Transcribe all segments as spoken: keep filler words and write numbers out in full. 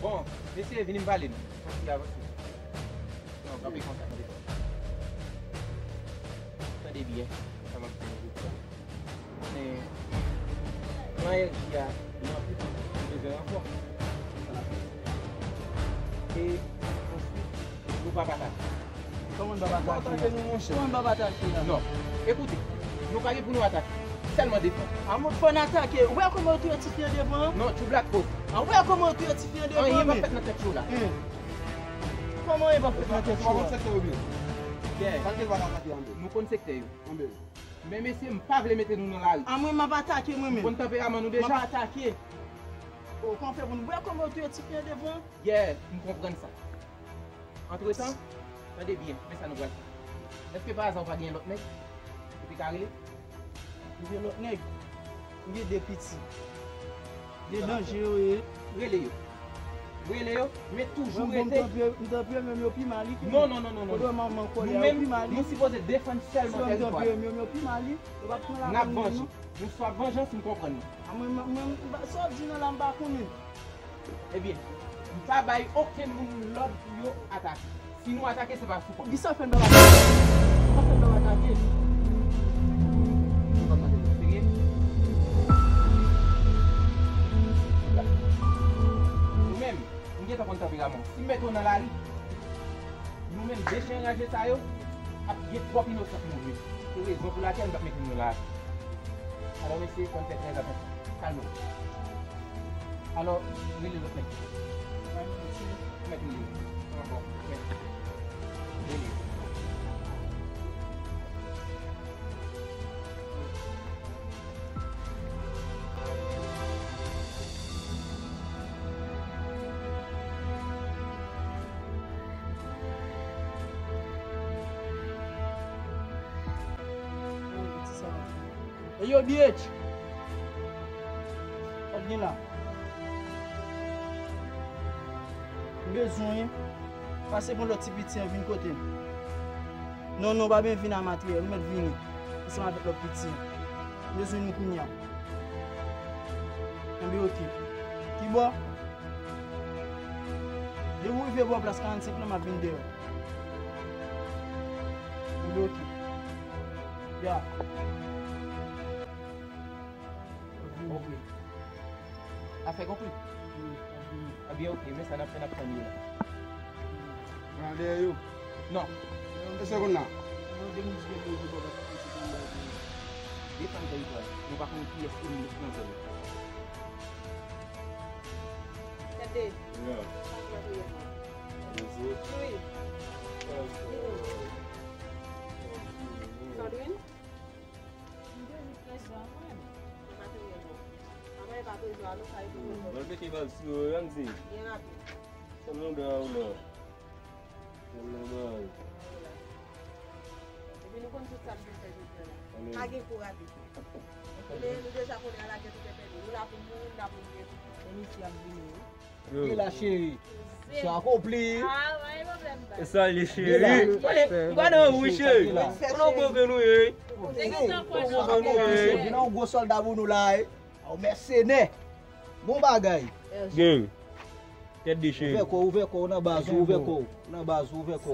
Bon, mesye, vini m pale nou. Avanse, avanse. Non, kanpe konsa, kanpe konsa. Tande byen sa m ap di nou. Ou konnen, nan R J a, nou anpil moun ki bezwen ranfò. E answit, nou p ap atake. Kòman n p ap atake? Kòman n p ap atake la? Non. Ekoute, nou pa gen pou nou atake. Sèlman defann. A mòd fò n atake. Ou wè kòman yo touye ti fi an devan an? Non, tchou blak po. A, ou wè kòman yo touye ti fi an devan an? Anyen p ap fèt nan tèt yo la. Kòman anyen p ap fèt nan tèt yo a? Ou pa konn sektè yo byen? Byen. Sa k te pa atake anben? Nou konn sektè yo. Anben. Men mesye, m pa vle mete nou nan lari. A mwen, m ap atake mwen menm. M konn tanperaman nou deja. M ap atake. O, kòman fè pou nou wè kòman yo touye ti fi an devan? Yeah, m konprann sa. Antretan, tande byen, men sa nou pral fè. Èske pa aza ou pa gen lòt nèg ou te ka rele? M gen lòt nèg. M gen de piti. De danje yo ye. Rele yo. Rele yo, men toujou rete. M tanpye, m tanpye, menm yo pi mal wi. Non, non, non, non, non. Kote manman kòlè a, yo pi mal wi. Nou menm, nou sipoze defann sèlman tèritwa nou. M tanpye, menm yo pi mal wi. Yo p ap pran lapenn nou. N ap vanje. Nou swaf vanjans, m konprann nou. A mwen, mwen, mwen, sa w di nan la, m pa konnen. Ebyen, m pa bay okenn moun lòd pou yo atake. Si nou atake, se pa sou kont mwen. Kisa fè n p ap atake? Kisa fè n p ap atake? Nou pa atake. Serye? Ou menm, m gentan konn tanperaman w. Si m mete w nan lari, nou menm de chen anraje sa yo ap gen twòp inosan k mouri. Se rezon pou lakèl m p ap mete nou la. Alò, mesye, fò n fè trè atansyon. Kalme w. Alò, rele lòt nèg. Mèt rele. Ankò. Mèt. Rele. Hey, yo, B H. Sa k gen la? M bezwen pase pran lòt ti piti an vin kote m. Non, non, pa byen vin a matriyèl, ou mèt vini ansanm avèk lòt piti an. M bezwen nou kounye a. Anben, oke. Kibò? Depi w rive bò plas karannsenk lan, m ap vin dèyè w. Anben, oke. Ya. Oke. Afè konpli? Wi, ap vini. Ebyen, oke, men sa n ap fè, n ap tann yo la. Pran dèyè yo? Non. Èske konn la? Defann tèritwa nou. Nou pa konn kiyès enmi nou nan zòn nan. Tande. Sa k nan priyè mwen? Wi. Sandrine? M te jis prezan, mwen. Mwen pa te wè non. Mwen pa te wè non, sa e pou mwen. Mwen pete bal sou yo, Ramzi. Byen rapid. Fè m lonbè a ou la. Fè m lonbè a ou. Epi nou konn tout sa nou te fè jodi a la. Pa gen kou rate. Men nou deja konnen a la gen tout enpèdi. Nou la pou mouri, nou la pou mouri. Men misye ap vini, wi. Vila cheri. Misyon akonpli. E sa li cheri. Mwen pa nan ou cheri. Konnen w pwove nou ye. Konnen w pwove nou ye. Vin an gwo sòlda pou nou la. Ou mèsenè. Bon bagay. Gang. Tèt de cheri. Ouvè kò, ouvè kò, ou nan baz ou, ouvè kò. Ou nan baz ou, ouvè kò.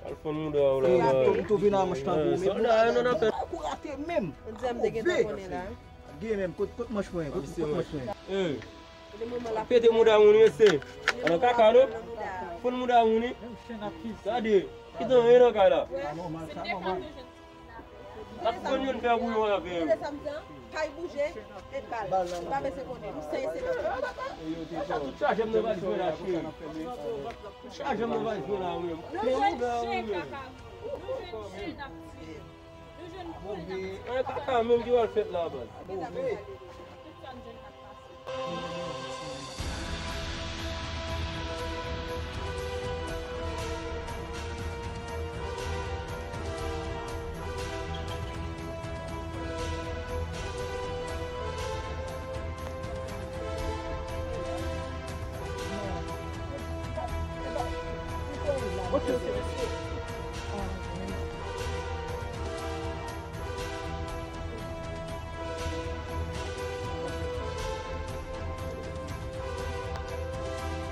Al fon mouda ou la. Tou vin a manch tankou men. Sòlda yo nan afè. Kou rate menm. Gen menm, kot, kot manch mwen, kot, kot manch mwen. Pete mouda moun mesye. Alan kaka non. Fon mouda moun wi. Gade, kite anyen nan kay la. Ap konn youn fè bouyon avè yo. Tout chaje m nan valiz mwen la cheri. Tout chaje m nan valiz mwen la wi. Fon mouda moun wi. Anyen kaka menm ki pral fèt la baz.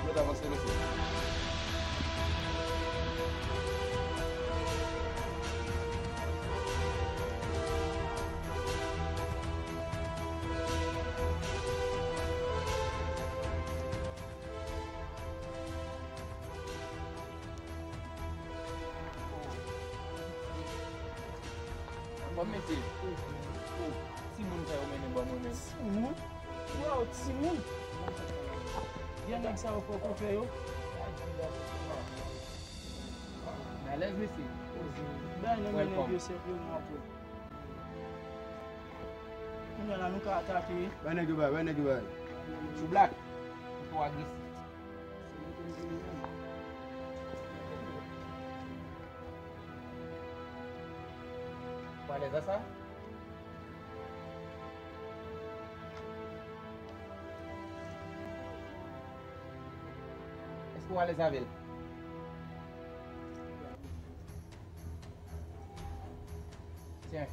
Yo Avanse, mesye. Bon, mesye. Oh, timoun sa yo mennen ban nou menm. Timoun? Wow, timoun! Gen nèg sa yo poko fè yo. Alèz, mesye. Bay nan men nèg yo senpleman, bro. Kounye a la, nou ka atake. Bay nèg yo bay, bay nèg yo bay. Chou Black, ou twò agresif. Ou alèz a sa? Èske w alèz avè l? Tyen.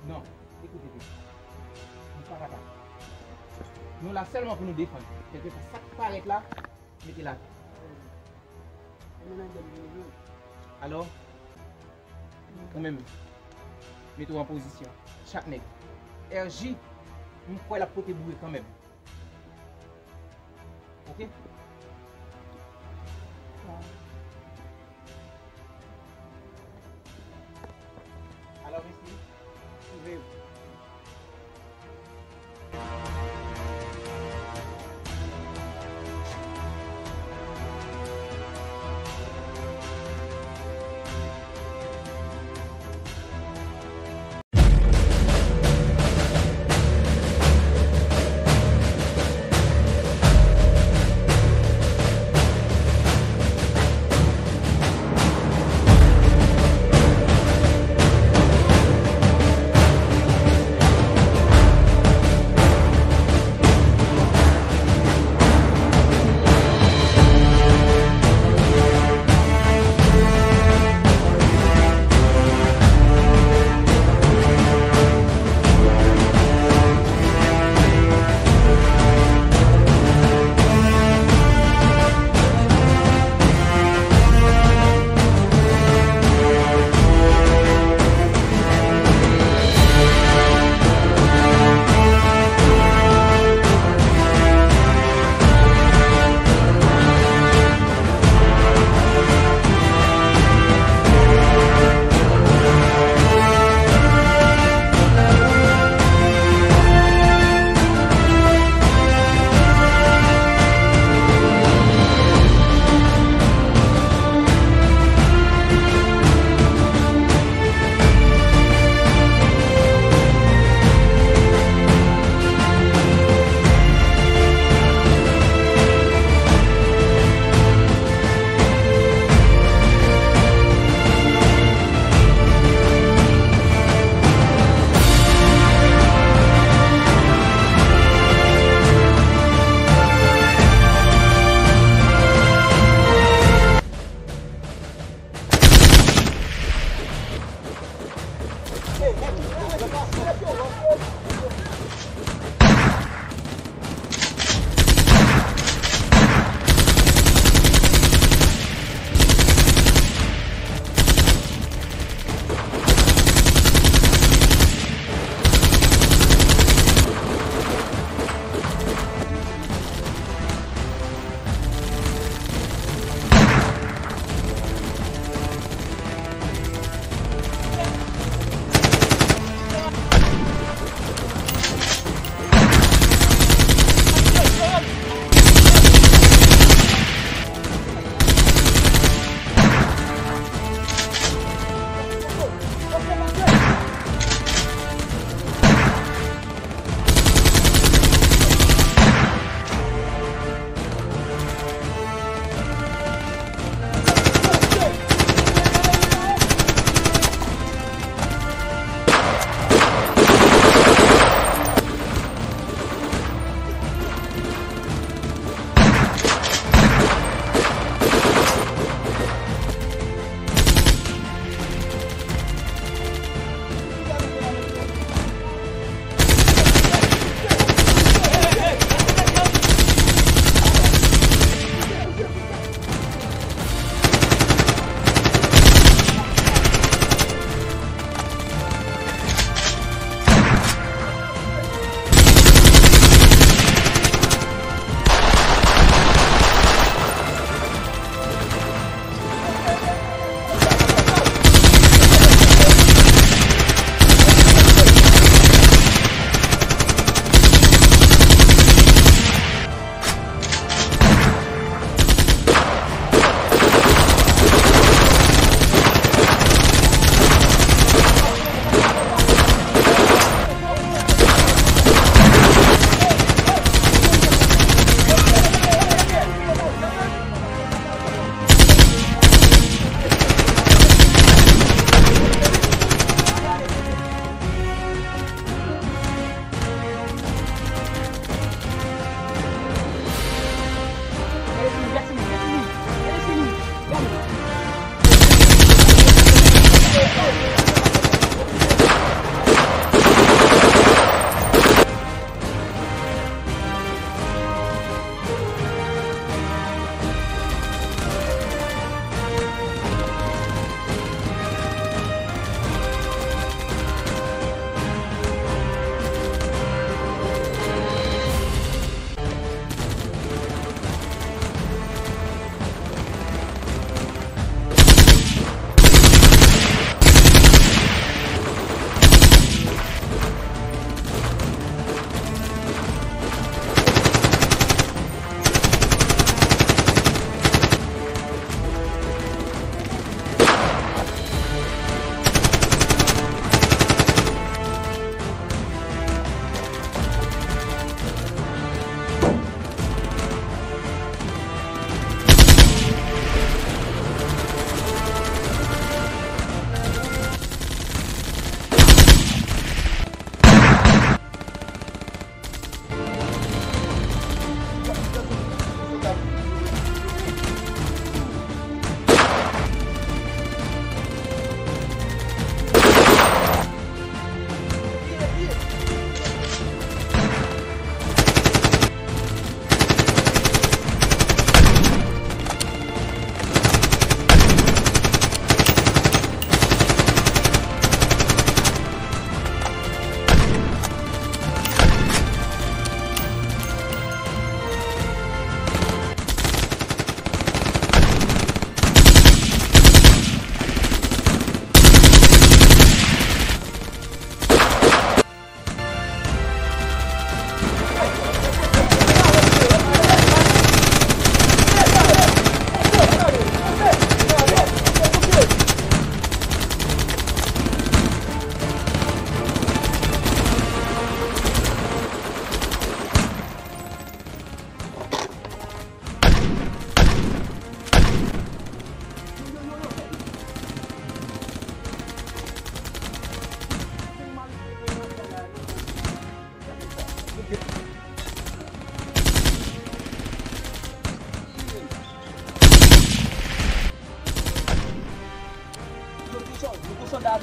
Non, ekoute byen. Nou pa kapab. Nou la sèlman pou nou defann. Kèlkeswa sa k parèt la, mete l atè. Alò, ou menm, mete w an pozisyon. Chak nèg. R J, m kwè l ap pote boure kanmenm. Ok? Alò, mesye, swiv.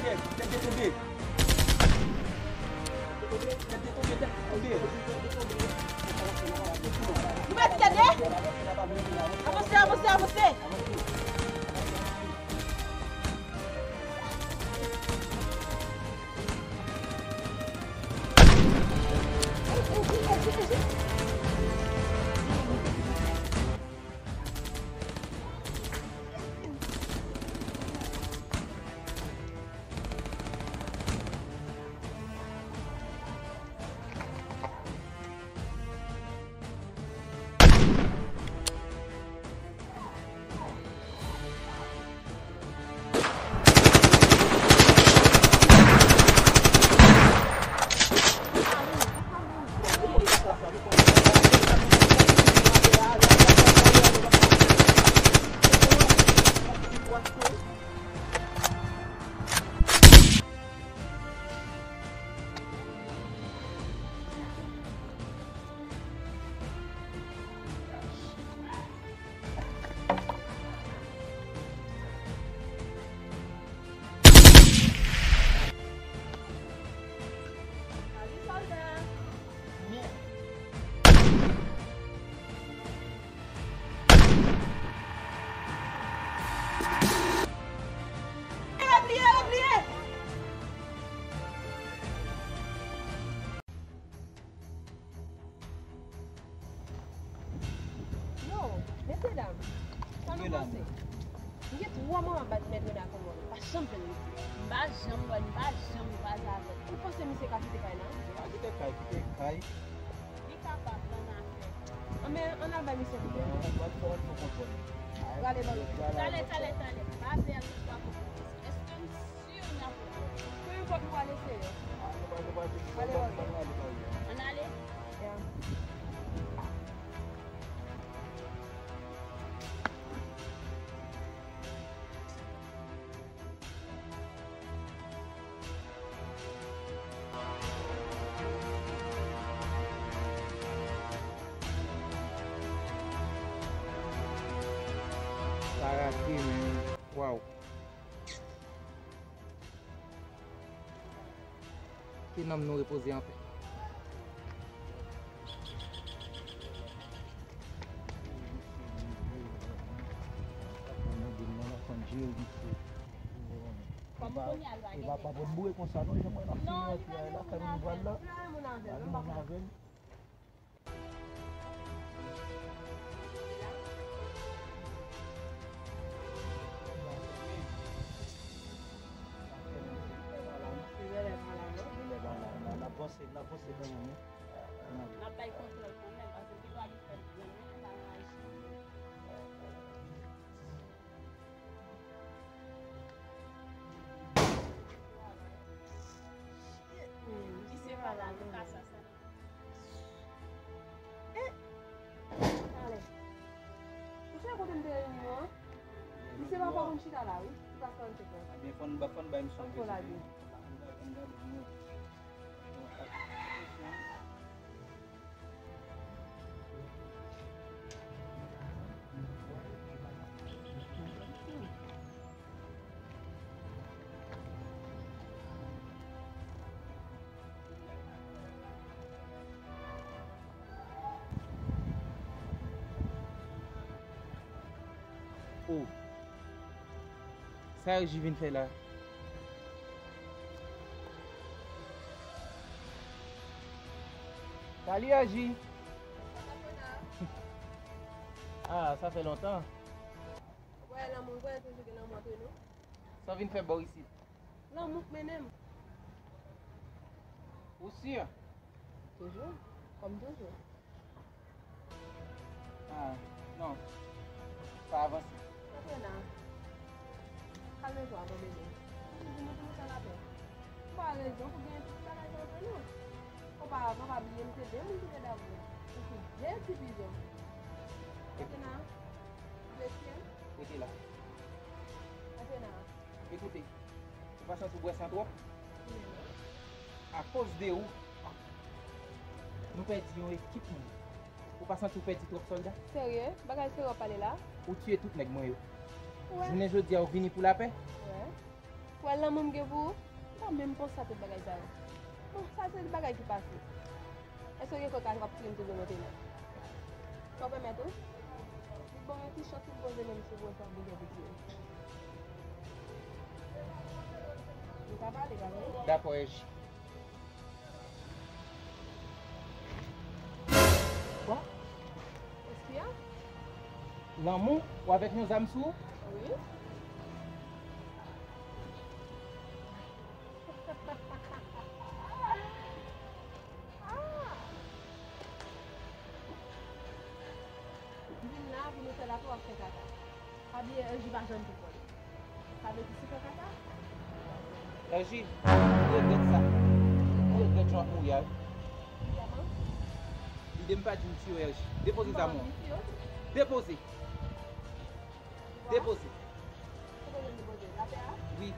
Nou mèt tande? Avanse, avanse, avanse! Salut, soldat. Repliye, repliye! Yo, mesye dam, sa nou panse? M gen twa mwa m ap bat mèt Rena kòmand, m pa janm jwenn li. M pa janm wè l, m pa janm kwaze avè l. Ou panse misye ka kite kay la? Pa kite kay, kite kay. Li kapab nan afè. Anben, ann al bay misye kote. Ann al fè yon kontwòl. Rale ban nou. Talè, talè, talè. Pa pè l, pa konprann. Èske m si w n ap pran? Peu importe, nou pral eseye. Ann ale. Yeah. Sa rate, men. Waw. Ke nanm nou repoze anpè. Kòm kounye a l pa gen. Epa pa pot boure konsa non, jan mwen ap fini rantre la, fè moun vwal la. Ba nou moun avè l. N ap vanse, n ap vanse kanmenm, wi. N ap bay kontwòl kanmenm, paske li pa gen fè byen, men pa maji. Li se pa la, nou ka sa, sa. Eh! Talè. Ou sonje kote m te reyini nou an? Misye pa fò konn chita la, wi. Li pa fò konn chita. Ebyen, fò n ba, fò n bay misye yon vizit, wi. Fò n gade, fò n gade, fò n gade. Oh. Sa Aji vin fè la? Salut Aji. Ah, sa fè lontan. Ou kwè lanmou, ou kwè toujou gen lanmou antre nou? Sa w vin fè bò isit? Lanmou k mennen m. Ou si? Toujou, kòm toujou. Ah, non. Pa avanse. Katrina, kalme twa non, bebe. Ou toujou montre nou sa lapè. Ou pa rezon pou genyen tout bagay sa antre nou. Oparavan, pa bliye, nou se de moun ki te damou. Nou se de ti pizon. Katrina, ou blese? Rete la. Katrina. Ekoute, ou pa santi w bwè san twòp? Akoz de ou, nou pèdi yon ekip moun. Ou pa santi w pèdi twòp sòlda? Serye? Bagay serye w ap pale la? Ou tiye tout nèg mwen yo. Wè. Jounen jodi a, ou vini pou lapè? Wè. Ou wè lanmou m gen pou ou? M pa menm panse a tout bagay sa yo. Bon, sa se bagay ki pase. Èske w gen kòk w ap tire m toujou nan tenten? Sa w pèmèt ou? Bon, men ti chòk ki m poze menm sou ou, sa w bezwen pou tire m. Nou ka pale, pa vre? Dakò, Èji. Bon. Espion? Lanmou, ou avèk yon zam sou ou? Wi. Ah! M vin la pou nou fè lape, w ap fè kaka. Pa bliye, Èji pa janm tou pran. Sa vle di si fè kaka? Èji, m regrèt sa. M regrèt jan w ap mouri a, wi. Kòman? Lide m pa di m tiye w, Èji. Depoze zam ou an. Depoze. Depoze. Kote w depoze? Atè a? Wi.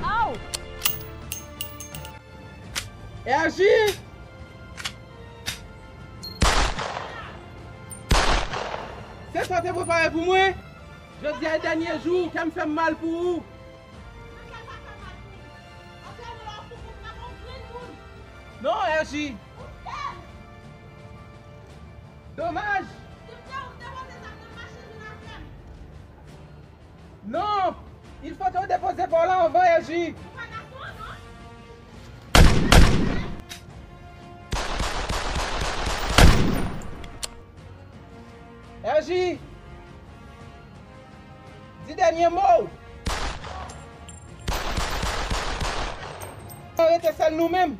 Aw! Èji! Se sa w te prepare pou mwen? Jodi a e dènye jou, kè m fè m mal pou ou. Non, Èji. Domaj. Non, il faut que w depoze pa w la anvan, Èji. Èji, di dènye mo w. Nou rete sèl nou menm.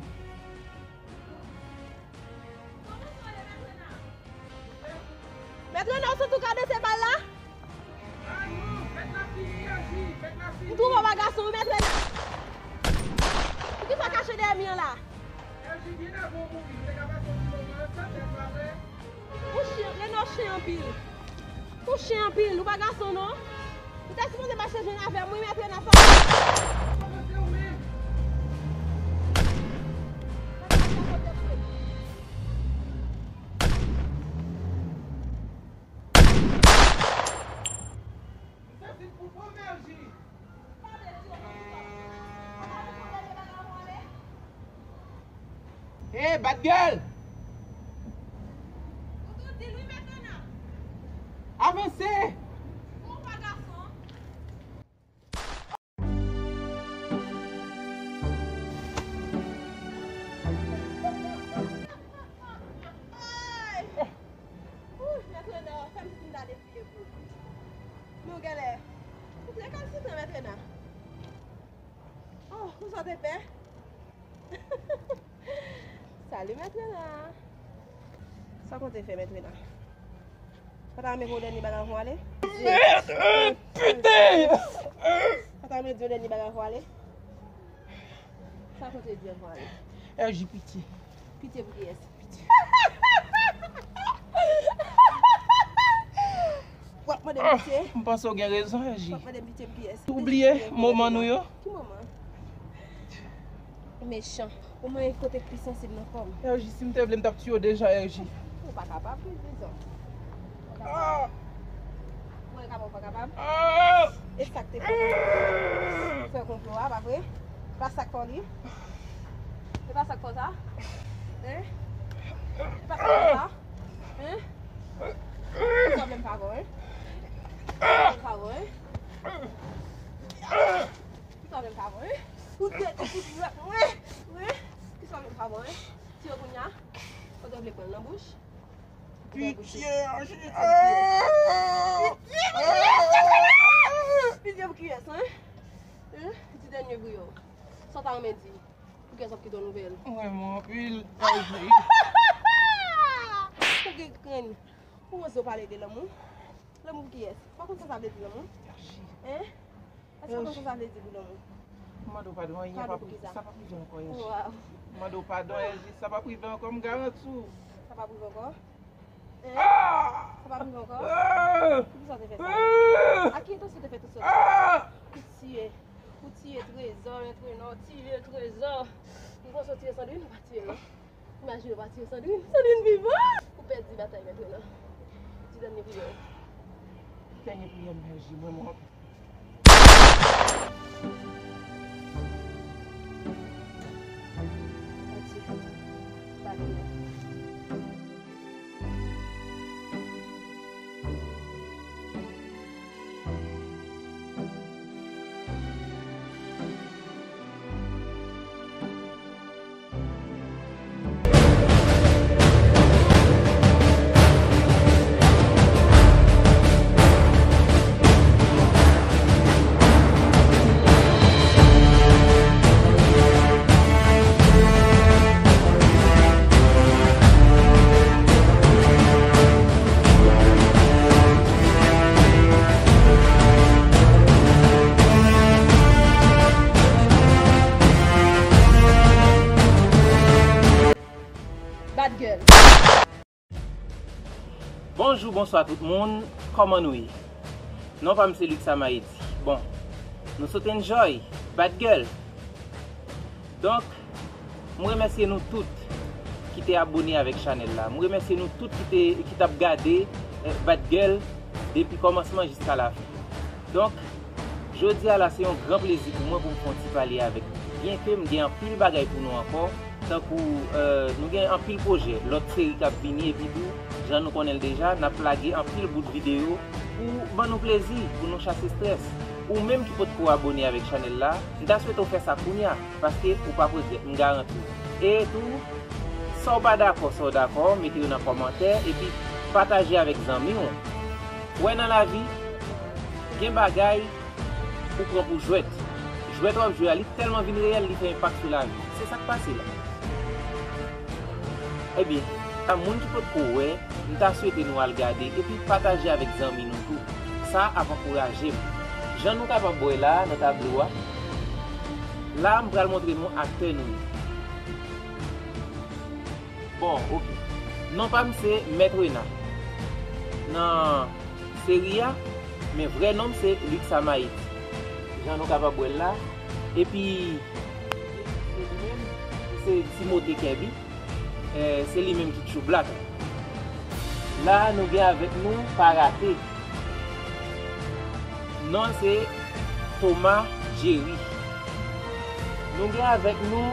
Mèt Rena, w sot tou ka danse bal la? M twouve w pa gason wi, Mèt Rena. Poukisa w kache dèyè mi an la? Ou chen, Rena w chen anpil. Ou chen anpil, ou pa gason non. Ou te sipoze mache jwenn avè m wi, Mèt Rena, sa. Hey, bad girl! Avanse! Ay! Ouch, Mèt Rena, fè m ti ta defiye pou ou. Men w genlè, ou rekalsitran, Mèt Rena. Oh, konsa w te pè? Salut, Mèt Rena. Sa w konte fè, Mèt Rena? Sa ta renmen pou w dènye bagay anvan w ale? Mèt, euh, piten! Sa ta renmen di yon dènye bagay anvan w ale? Sa w konte di anvan w ale? Èji, pitye. Pitye pou kiyès? W ap mande m pitye? M panse w gen rezon, Èji. W ap mande m pitye pou kiyès? Ou bliye moman nou yo? Ki moman? Mechan. Ou manyen kote k pi sansib nan kò m. Èji, si m te vle, m t ap tiye w deja, Èji. Ou pa kapab, wi, Dizon. Ou pa kapab. Ou wè kòman ou pa kapab? E sa k te fè, fè konplo a, pa vre? Se pa sa k fè w li? Se pa sa k fè w sa? Hein? Se pa sa k fè w sa? Hein? Ki sa w vle m fè avè w, hein? Ki sa w vle m fè avè w, hein? Ki sa w vle m fè avè w, hein? Ou te, ou te, ou te, hein? Hein? Ki sa w vle m fè avè w, hein? Tiye kounye a? Kote w vle pran l nan bouch? Pitye, Èji. Pitye pou kiyès, hein? Hein? Ti dènye bri yo. Sa w ta renmen di? Pou kiyès w ap kite yon nouvèl? M renmen w anpil, Èji. Ou gen grenn. Ou oze w pale de lanmou? Lanmou pou kiyès? Ou pa konn sa sa vle di lanmou? Èji. Hein? Èske w konn sa sa vle di pou lanmou? M mande w padon, anyen p ap, sa p ap rive ankò, Èji. Waw. M mande w padon, Èji, sa p ap rive ankò, m garanti w. Sa p ap rive ankò? Hein? Sa p ap rive ankò? Poukisa w te fè sa? Ak ki entansyon w te fè tout sa? Ou tiye, ou tiye Trezò, men Trenò, tiye Trezò. Ou panse w tiye Sandrine, ou pa tiye l non. Imajine w pa tiye Sandrine. Sandrine vivan! Ou pèdi batay mèt la. Ti dènye priyè. Dènye priyè m, Èji, mwen mò. Adye. Bad girl. Bad girl. Bonjou, bonswa tout moun, kòman nou ye? Non pa m se Luxama Eddy. Bon, nou sot enjoy, bad girl. Donk, m remèsye nou tout ki te abone avèk chanèl la. M remèsye nou tout ki te, ki t ap gade, eh, bad girl depi kòmansman jiska lafen. Donk, jodi a la, se yon gran plezi pou mwen pou m fè yon ti pale avèk nou. Byenke m gen anpil bagay pou nou ankò, tankou, eh, nou gen anpil pwojè, lòt seri k ap vini, epi tou, jan nou konnen l deja, n ap lage anpil bout videyo pou ban nou plezi, pou nou chase estrès. Ou menm ki potko abone avèk chanèl la, m ta swete w fè sa kounya, paske ou p ap regrèt, m garanti w. E tou, sa w pa dakò, sa w dakò, mete yo nan kòmantè, epi pataje avèk zanmi w. Ou wè nan lavi, gen bagay ou pran pou jwèt. Jwèt w ap jwe a, li tèlman vin reyèl, li fè enpak sou lavi w. Se sa k pase la. Ebyen, a moun ki potko wè, m ta swete nou al gade epi pataje avèk zanmi nou tou. Sa ap ankouraje m. Jan nou kapab wè la a nan tablo a, la a m pral montre nou aktè nou ye. Bon, oke. Non pa m se Mèt Rena. Nan seri a, men vrè non m se Luxama Eddy. Jan nou kapab wè l la. Epi, se li menm, se Timote Kenby. Eh, se li menm ki True Black. La, nou gen avèk nou Parate. Non se Thomas Jerry. Nou gen avèk nou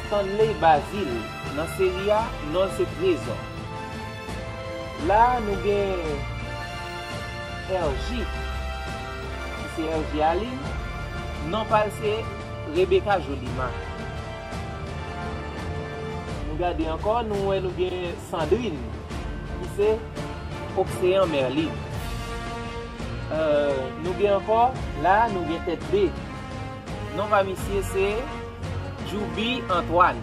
Stanley Bazile. Nan seri a, non l se Trezò. La, nou gen Èji, ki se Èji Aline. Non pa l se Rebecca Jolima. Nou gade ankò, nou wè nou gen Sandrine, ki se Oxéan Merline. Euh, nou gen ankò, la, nou gen tèt de. Non pa misye se Djouby Antoine.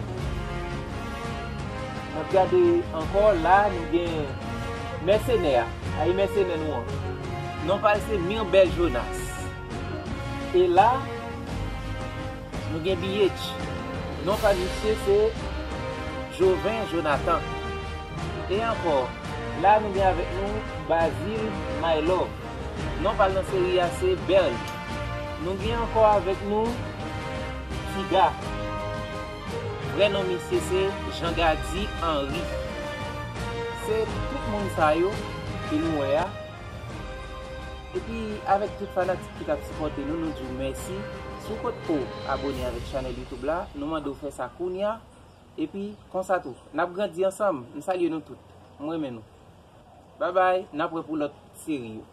N ap gade ankò, la, nou gen mèsenè a. A e mèsenè nou an. Non pa l se Mirbel Jonas. E la, nou gen B H. Non pa misye se Joven Jonathan. E ankò, la nou gen avèk nou Bazil My Love. Non pa l nan seri a se Berl. Nou gen ankò avèk nou Tiga. Vrè non misye se Jean Gady Henry. Se tout moun sa yo ke nou wè a. Epi avèk tout fanatik ki t ap sipòte nou, nou di w mèsi. Si w potko abone avèk chanèl YouTube la, nou mande w fè sa kounye a. Epi konsa tou, n ap grandi ansanm. M salye nou tout. M renmen nou. Babay, n ap wè pou lòt seri yo.